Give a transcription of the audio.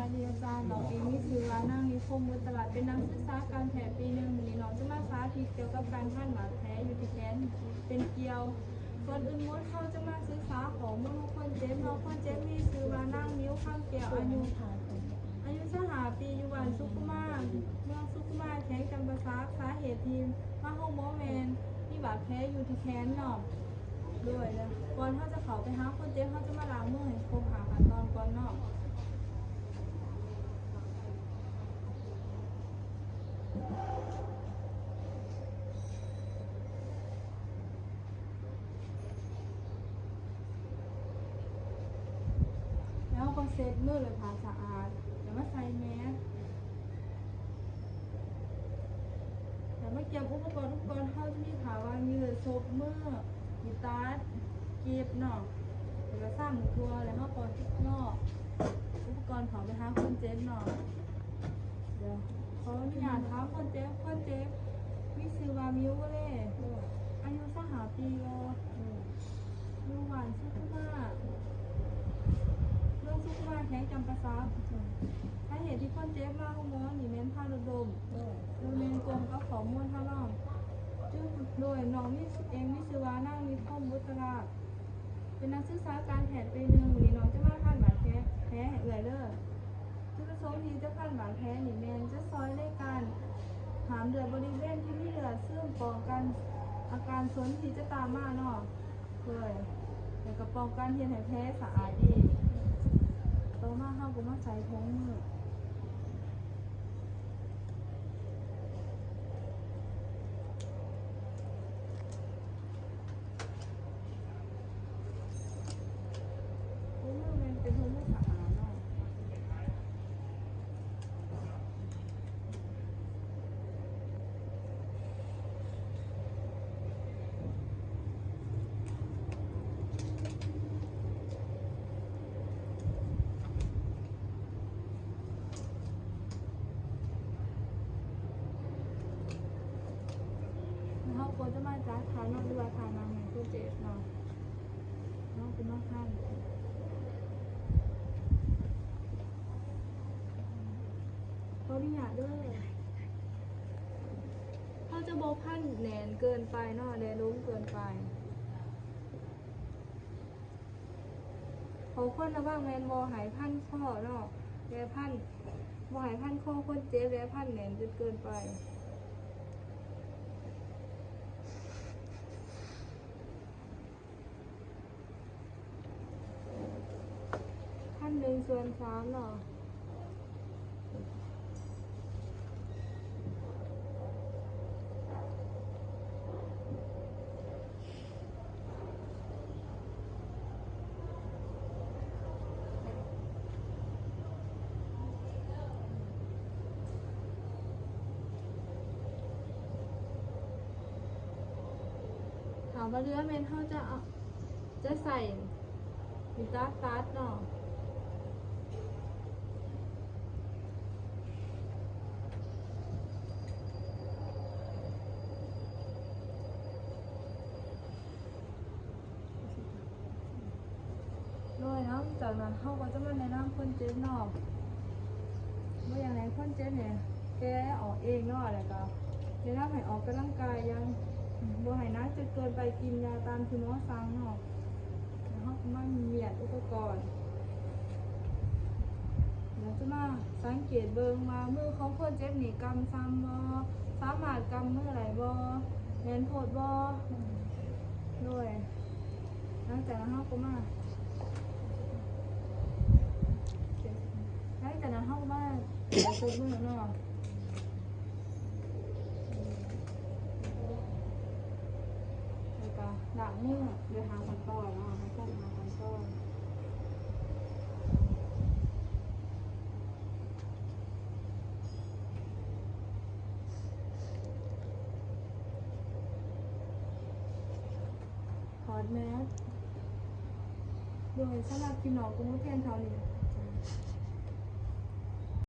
ສະບາຍດີອາຈານ, ນ້ອງເອງມີຊື່ວ່ານາງນິຄົມ ບຸດຕະຫຼາດ ເປັນນັກສຶກສາການແພດປີໜຶ່ງ. ມື້ນີ້ນ້ອງຈະມາສາທິດກ່ຽວກັບການພັນບາດແຜຢູ່ທີ່ແຂນເປັນກ່ຽວ. ກ່ອນອື່ນໝົດ ເຮົາຈະມາສຶກສາຂໍ້ມູນຂອງຄົນເຈັບເນາະ. ຄົນເຈັບມີຊື່ວ່ານາງ ມິວ ຄຳແກ້ວ ອາຍຸ ອາຍຸຊາວຫ້າປີ ຢູ່ບ້ານສຸຂຸມາ ເມືອງສຸຂຸມາ ແຂວງຈຳປາສັກ. ສາເຫດທີ່ມາໂຮງໝໍແມ່ນມີບາດແຜຢູ່ທີ່ແຂນເນາະ. ໂດຍ ແລ້ວກ່ອນເຮົາຈະເຂົ້າໄປຫາຄົນເຈັບ ເຮົາຈະມາລ້າງມືໃຫ້ຄົບຫ້າຂັ້ນຕອນກ່ອນເນາະ. ແລ້ວກໍເຊັດມືດ້ວຍຜ້າສະອາດ ແລ້ວມາໃສ່ແມສ ແລ້ວມາກຽມອຸປະກອນ. ອຸປະກອນເຮົາຈະມີຜ້າວາງເຫຍື່ອ, ສົບມື, ມີດຕັດ, ກີບເນາະ ແລ້ວກໍຊ້ຳທົ່ວ. ແລ້ວເຮົາກໍເລາະອຸປະກອນເຂົ້າໄປຫາຄົນເຈັບເນາະ. ດຽວ ຂໍອະນຸຍາດຖາມຄົນເຈັບ. ຄົນເຈັບມີຊື່ວ່າ ມິວ ເລ ອາຍຸຊາວຫ້າປີບໍ່? ຢູ່ບ້ານສຸຂຸມາ ເມືອງສຸຂຸມາ ແຂວງຈຳປາສັກ. ສາເຫດທີ່ຄົນເຈັບມາໂຮງໝໍນີ້ແມ່ນພາລົດລົ້ມ. ໂດຍ ໂດຍ ແມ່ນກົງກັບຂໍ້ມູນເຮົາເນາະ. ໂດຍ ນ້ອງມີ ເອງມີຊື່ວ່ານາງ ນິຄົມ ບຸດຕະລາດ ເປັນນັກສຶກສາການແພດປີໜຶ່ງ. ມື້ນີ້ນ້ອງຈະມາພັນບາດແຜ ແຜໃຫ້ເອື້ອຍເດີ. ຈຸດປະສົງທີ່ຈະພັນບາດແຜນີ້ແມ່ນຈະຊ່ອຍໃນການຫ້າມເລືອດບໍລິເວນທີ່ມີເລືອດຊຶມ, ປ້ອງກັນອາການສົນທີ່ຈະຕາມມາເນາະ. ໂດຍ ແລ້ວກໍປ້ອງກັນເຮັດໃຫ້ແຜສະອາດດີ. ຕໍ່ມາເຮົາກໍມາໃສ່ຖົງມື. ໂອ້ ແມ່ນເປັນໂຮງໝໍສະອາດເນາະ. ເຮົາກໍຈະມາຈັດທ່ານອນ ຫຼືວ່າທ່ານັ່ງໃຫ້ຄົນເຈັບເນາະ. ເຮົາຈະມາພັນ ຂໍອະນຸຍາດເດີ. ເຮົາຈະບໍ່ພັນແໜ້ນເກີນໄປເນາະ ແລະ ລົງເກີນໄປ. ຂໍ້ຄວນລະວັງແມ່ນບໍ່ໃຫ້ພັນຄໍເນາະ ແລະ ພັນ ບໍ່ໃຫ້ພັນຄໍຄົນເຈັບ ແລະ ພັນແໜ້ນຈົນເກີນໄປ. ພັນໜຶ່ງສ່ວນສາມເນາະ. ຖ້າວ່າເຫຼືອແມ່ນເຮົາຈະເອົາ ຈະໃສ່ມີດຕັດຕັດເນາະ. ໂດຍ ຫຼັງຈາກນັ້ນເຮົາກໍຈະມາແນະນຳຄົນເຈັບເນາະ. ບໍ່ຢາກໃຫ້ຄົນເຈັບນີ້ແກ່ອອກເອງເນາະ ແລ້ວກໍແນະນຳໃຫ້ອອກກຳລັງກາຍຢ່າງ ບໍ່ໃຫ້ໜັກຈົນເກີນໄປ, ກິນຢາຕາມທີ່ໝໍສັ່ງເນາະ. ແລ້ວເຮົາກໍມາມ້ຽນອຸປະກອນ. ແລ້ວຈະມາສັງເກດເບິ່ງວ່າມືຂອງຄົນເຈັບນີ້ກຳຊ່ຳບໍ່? ສາມາດກຳມືໄດ້ບໍ່? ແໜ້ນໂພດບໍ່? ໂດຍ ຫຼັງຈາກນັ້ນເຮົາກໍມາ ຫຼັງຈາກນັ້ນເຮົາກໍມາເຊັດມືເນາະ. ແລ້ວກໍລ້າງມືໂດຍຫ້າຂັ້ນຕອນເນາະ ໃຫ້ຄົບຫ້າຂັ້ນຕອນ. ຖອດແມສ. ໂດຍສຳລັບຄລິບເນາະ ກໍມີພຽງເທົ່ານີ້.